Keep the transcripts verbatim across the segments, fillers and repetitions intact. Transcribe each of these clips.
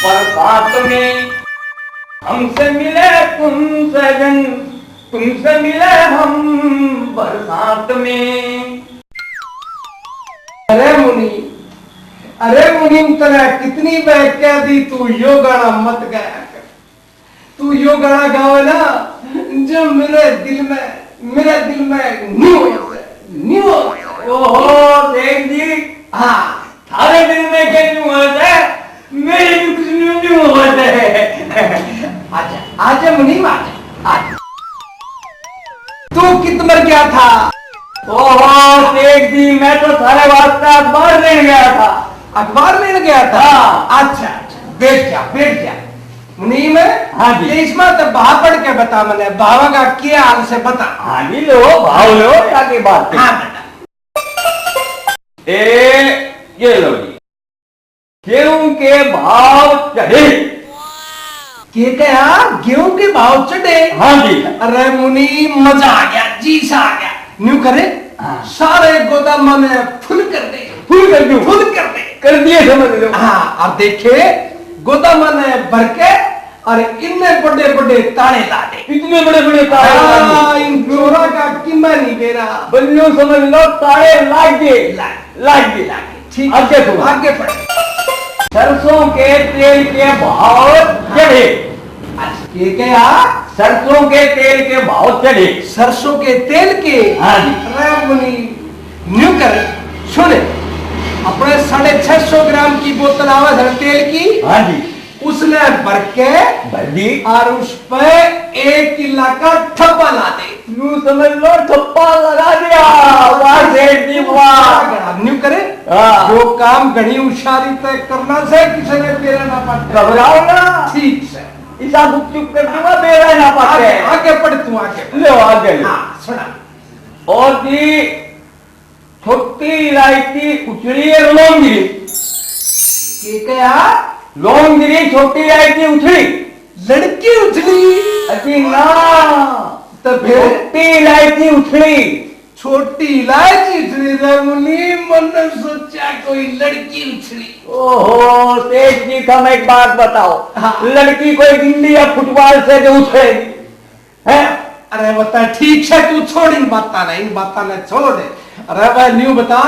बरसात में हमसे मिले तुम सजन, तुमसे मिले हम बरसात में। अरे मुनीम, अरे मुनीम, तने कितनी बार कह दी तू यो गाना मत गाया कर। तू यो गाना गावे ना, जो मेरे दिल में, मेरे दिल में न्यू हो जाए, न्यू हो जाए। ओहो सेठ जी, हाँ। थारे दिल में के न्यू हो जाए, मेरे भी कुछ न्यू न्यू हो जाए। आजा, आजा मुनीम, आजा, आजा। तू कित मर गया था? ओहो सेठ जी, मैं तो थारे वास्ते अखबार लेने गया था। अखबार लेने गया था? हाँ। अच्छा, अच्छा, बैठ जा, बैठ जा। मुनीम, हाँ जी। ये इसमें तो भाव पढ़ के बता मने, भावा का क्या हाल से बता। हाँ जी, लो, भाव लो, आगे बात करो। हाँ, बता। ए, ये लो जी। गेहूं के भाव चढ़े। के कहा? गेहूं के भाव चढ़े? हाँ जी। अरे मुनीम, मजा आ गया, जी सा आ गया। न्यू करे, हाँ। सारे गोदाम ने फुल कर दे। फुल कर दूं? फुल कर दे। कर दिए समझ लो। हाँ, अब देखे, गोदाम ने भर के और इतने बड़े बड़े ताले ला दे। इतने बड़े बड़े ताले ला दे। हाँ, इन चोरा का किमा नहीं बेरा। बल्लू समझ लो, ताले लाग गए। लाग गए। लाग गए। लाग गए। ठीक। आगे सुनो। आगे पढ़। सरसों के तेल के भाव चढ़े। अच्छा, के क्या? सरसों के तेल के भाव चढ़े। सरसों के तेल के? हाँ जी। अरे मुनीम, न्यू कर, सुन, अपने साढ़े छह सौ ग्राम की बोतल आवे सर तेल की। हाँ जी। उसने भर के भर दी। और उस पे एक किला का ठप्पा ला दे। न्यू समझ लो, ठप्पा लगा दिया। वाह सेठ जी, वाह। न्यू करे। हाँ। जो काम घणी होशियारी तय करना से, किसी ने बेरा ना पाटे। घबराओ ना। ठीक से। इसा गुपचुप कर दूंगा, बेरा ना पाटे। आगे, आगे पढ़ तू, आगे पढ़। लो, आगे लो। हाँ, सुना। और जी, छोटी इलायची उछली और लौंग गिरी। के कहा? लौंग गिरी, छोटी इलायची उछली। लड़की उछली? अजी ना। तो फिर? छोटी इलायची उछली। छोटी इलायची उछली रे मुनीम, मन्ने सोचा कोई लड़की उछली। ओहो, सेठ जी, थम एक बात बताओ, हाँ। लड़की कोई गिंडी या फुटबॉल से जो उछलेगी? हैं? अरे बता, ठीक से तू छोड़ इन बातां ने, इन बातां ने छोड़। अरे भाई न्यू बता,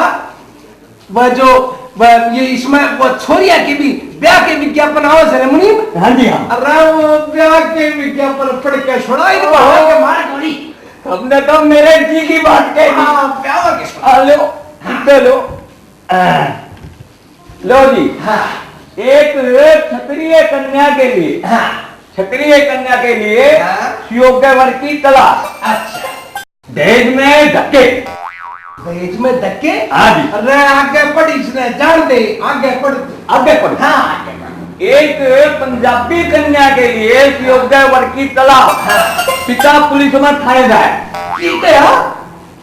वह जो, वह ये इसमें वो छोरिया के भी ब्याह के विज्ञापन आवे से रे मुनीम? हाँ जी, हाँ। अरे वो ब्याह के विज्ञापन पढ़ के सुना इन बाहर के मार गोली। हमने तो मेरे जी की बात कह दी। हाँ, ब्याह के सुना। आ लो, हाँ। दे लो। लो जी। हाँ। एक क्षत्रिय कन्या के लिए, हाँ। क्षत्रिय कन्या के लिए हाँ। सुयोग्य वर की तलाश। अच्छा। दहेज में धक्के। दहेज में धक्के? हाँ जी। अरे आगे पढ़, इसने जान दे, आगे पढ़ तू। आगे पढ़। हाँ, आगे पढ़। एक पंजाबी कन्या के लिए सुयोग्य वर की तलाश। हाँ। पिता पुलिस में थानेदार। ठीक है यार।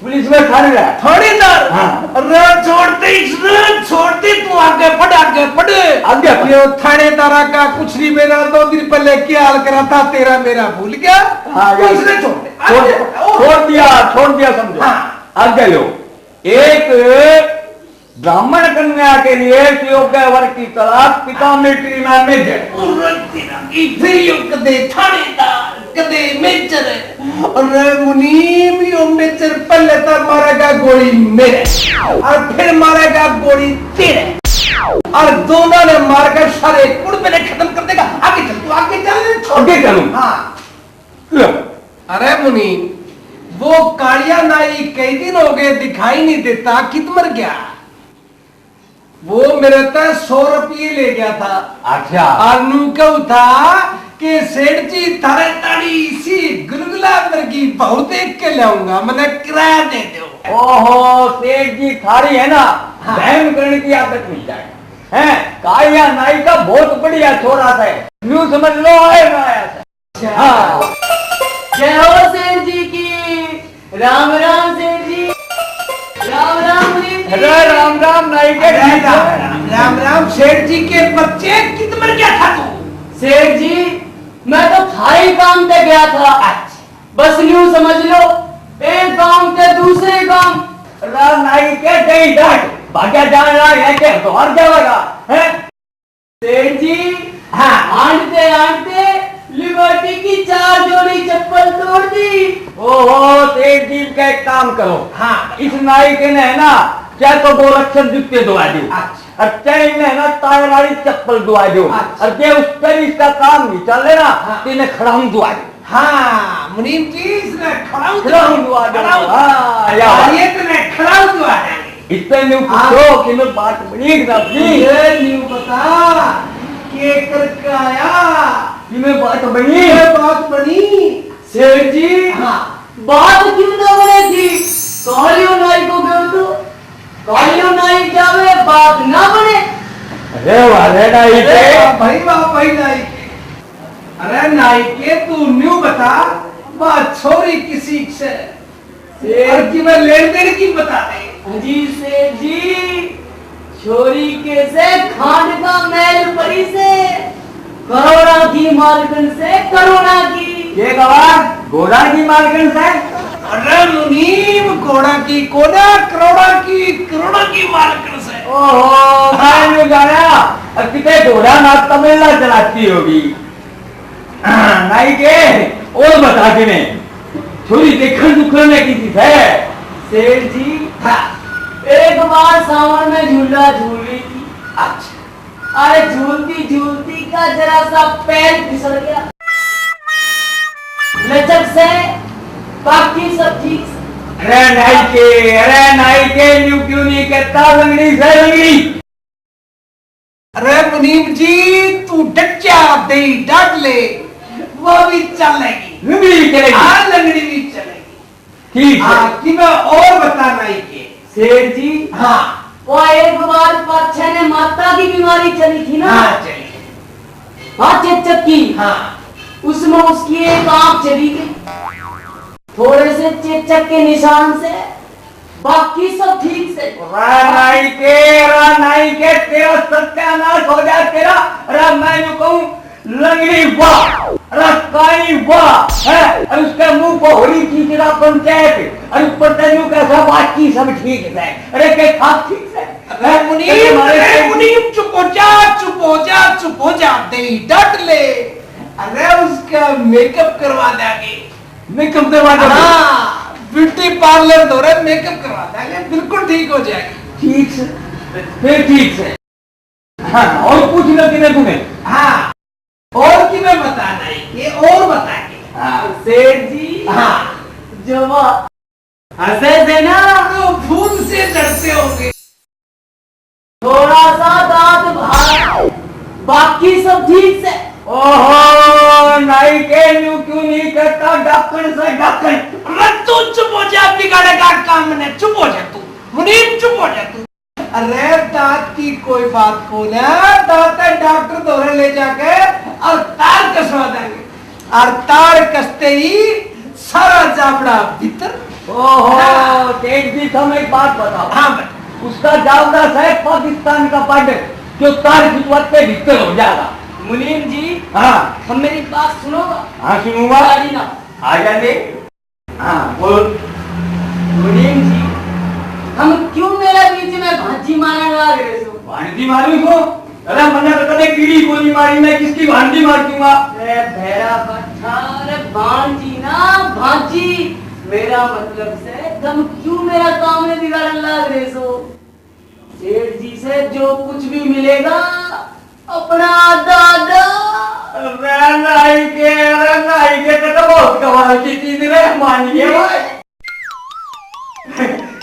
पुलिस में थानेदार। थानेदार? हाँ। अरे छोड़ दे इसने, छोड़ दे, तू आगे पढ़, आगे पढ़। आगे पढ़। ये थानेदारा का कुछ नहीं, मेरा दो दिन पहले क्या हाल करा था तेरा मेरा भूल गया। हाँ, तू ये इसने छोड़ दे। छोड़, आगे, ओ। छोड़ दिया, छोड़ दिया समझो। हाँ। आगे लो। एक ब्राह्मण कन्या के लिए सुयोग्य वर की तलाश, पिता मिलिट्री में मेजर। और तेरा की फिर यो कदे थानेदार, कदे मेजर। अरे मुनीम, यो मेजर पहले तो मारेगा गोली मेरे और फिर मारेगा गोली तेरे और दोनों ने मारकर सारे कुनबे ने खत्म कर देगा। आगे चल, तू आगे चल, छोड़। आगे चलूं? हाँ। लो। अरे मुनीम, वो कालिया नाई कई दिन हो गए दिखाई नहीं देता, कित मर गया? वो मेरे ते सौ रुपये ले गया था। अच्छा। और नू कहू था कि सेठ जी, थारे ताड़ी इसी गुलगुला वर्गी बहू देख के लाऊंगा, मने किराया दे दो। ओहो, सेठ जी, थारी है ना, हाँ। बहन करण की आदत मिल जाए। हैं, कालिया नाई का बहुत बढ़िया छोरा था। न्यू समझ लो, आए ना आया था। हाँ। जय हो सेठ जी की। राम राम सेठ जी। राम राम सेठ जी। अरे राम राम नाई के। अरे राम राम, राम राम सेठ जी के बच्चे, कित मर गया था तू? सेठ जी, मैं तो थाई काम पे गया था। अच्छा। बस न्यू समझ लो, एक गांव से दूसरे गांव। राम नाई के गई डांट, भाग्या जान रहा है कि घर जावेगा, हैं? सेठ जी, हाँ। आंटते आंटते लिबर्टी की चार जोड़ी चप्पल तोड़ दी। ओहो, सेठ जी का एक काम करो। हाँ। इस नाई के ने है ना, क्या तो गोरक्षक जूते दवा दो। अच्छा। और क्या इन्हें है ना, टायर वाली चप्पल दवा दो। अच्छा। और क्या उस पर इसका काम नहीं चले ना, हाँ। तो इन्हें खड़ाऊं दवा दो। हाँ, मुनीम जी, इसने खड़ाऊं खड़ाऊं दवा दो। खड़ाऊं। हाँ, या बात। ये तो मैं खड़ाऊं दवा देंगे। इससे न्यू आप पूछो कि मैं बात बनी कि ना बनी? ये न्यू बता, के करके आया? कि मैं बात बनी? ये बात बनी? सेठ जी, हाँ। बात क्यों ना बने थी? कहाँ लियो नाई को गयो तो? कहाँ लियो नाई जावे, बात ना बने। अरे वाह रे नाई के। अरे वाह भाई, वाह भाई नाई के। अरे नाई के, तू न्यू बता, वह छोरी किसी से? सेठ और की मैं लेन देन की बता दे। जी सेठ जी, छोरी के से खांड का मैल पड़ी से, करोड़ा की मालकन से, करोड़ा की। के गवा? घोड़ा की मालकन से? अरे मुनीम, घोड़ा की कोना, करोड़ा की, करोड़ा की मालकन से। ओहो, मैं न्यू जाना, अब कितने घोड़ा ना तबेला चलाती होगी। हाँ, नाई के, और बता के ने, छोरी देखण दुखण में की थी है? सेठ जी, हाँ। एक बार सावन में झूला झूल रही थी। अच्छा। अरे झूलती झूलती का जरा सा पैर फिसल गया। लचक से, बाकी सब ठीक से। अरे नाई के, अरे नाई के, न्यू क्यों नहीं कहता लंगड़ी से लंगड़ी? अरे मुनीम जी, तू डट जा, दही डाट ले, वो भी चलेगी। लंगड़ी चलेगी। हाँ, लंगड़ी भी चलेगी। ठीक है। हाँ, कि मैं और बता नाई के। सेठ जी। हाँ। वो एक बार पाछे ने माता की बीमारी चली थी ना? हाँ, चली। हाँ, चेचक की। हाँ। उसमें उसकी एक आंख चली गई। थोड़े से चेचक के निशान से बाकी सब ठीक से। रा नाई के, रा नाई के, तेरा सत्यानाश हो जाए तेरा। रा मैं यूं कहूं, लंगड़ी वाह, रा कानी वाह, है? और उसके मुंह को होरी की तेरा पंचायत, और ऊपर तैनू कैसा बाकी सब ठीक है। अरे के खाक ठीक है? अरे मुनीम, अरे मुनीम, चुप हो जा, चुप हो जा, चुप हो जा, दही डाट ले। अरे उसका मेकअप करवा देंगे। मेकअप करवा दो। हाँ, ब्यूटी पार्लर दो रे, मेकअप करवा देंगे, बिल्कुल ठीक हो जाएगी। ठीक से, फिर ठीक से। हाँ, और पूछ लो किने तुम्हें। हाँ, और की मैं बताना है, ये और बता के। हाँ। सेठ जी। हाँ। जवा हंसे थे ना, तो फूल से डरते होंगे। थोड़ा सा दांत बाहर, बाकी सब ठीक से। ओहो, नाई के न्यू क्यों नहीं करता डाकण से डाकण? अरे तू चुप हो जा, बिगाड़ेगा काम ने, चुप हो जा तू, मुनीम चुप हो जा तू। अरे दांत की कोई बात को ना, दांत है डॉक्टर धोरे ले जाके और तार कसवा देंगे। और तार कसते ही सारा जाबड़ा भीतर। ओहो, हाँ। सेठ जी, तुम एक बात बताओ। हाँ, बता। उसका जाबड़ा शायद पाकिस्तान का बॉर्डर, जो तार खिंचवाते भीतर हो जाएगा। मुनीम जी, हाँ। हम मेरी बात सुनोगा? हाँ, सुनूंगा। गाड़ी ना। आ जाने। हाँ, बोल। मुनीम जी, हम क्यों मेरा बीच में भांजी मारने लाग रहे हो? भांजी मारूं को? अरे, मन्ने तो कदे कीड़ी कोनी मारी, मैं किसकी भांजी मार दूंगा? ए, भैरा बच्चा, अरे भांजी ना, भांजी। मेरा मतलब से, तुम क्यों मेरा काम में बिगाड़न लाग रहे हो? सेठ जी से जो कुछ भी मिलेगा, अपना आधा आधा। अरे नाई के, अरे नाई के, तो, तो बहुत कमाल की चीज रे, मान गया भाई।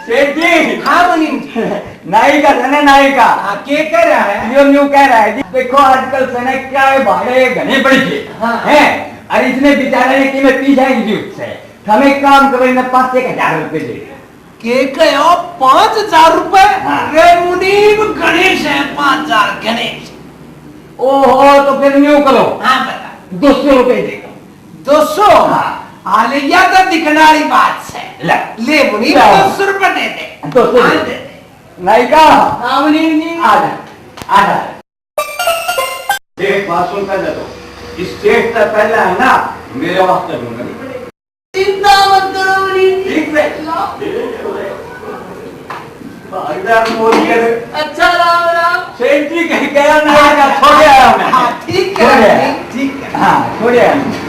सेठ जी। हाँ मुनीम जी। नाई का था ना, नाई का। हाँ, के कह रहा है? यो न्यू कह रहा है जी, देखो आजकल से ना क्या है, भाड़े घने बढ़ गए। हाँ। हैं? और इसने बेचारे ने कि मैं पीछा ही नहीं उससे। हम एक काम करो, इन्हें पाँच एक हजार रुपए दे दो। के कहो, पाँच हजार रुपए? हाँ। रे मुनीम, गणेश है, पाँच हजार गणेश। ओहो, तो फिर न्यू करो। हाँ, बता। दो सौ रुपए दे दो। दो सौ? हाँ। हाँ, ले, या तो दिखने वाली बात है। ले। ले मुनीम, ले। दो सौ रुपए दे दे। दो सौ हाँ, दे दे। दे दे। नायिका। हाँ, मुनीम जी। आ जा, आ जा। देख, बात सुन पहले तो। इस सेठ का पहला है ना, मेरे वास्ते ढूंढना नहीं पड़ेगा। चिंता मत करो मुनीम जी। ठीक है। ला। भागीदार मोदी है। अच्छा, राम राम। सेठ जी कहीं गया ना, आया, छोड़ आया मैं। हाँ, ठीक है। हाँ, छोड़े हैं।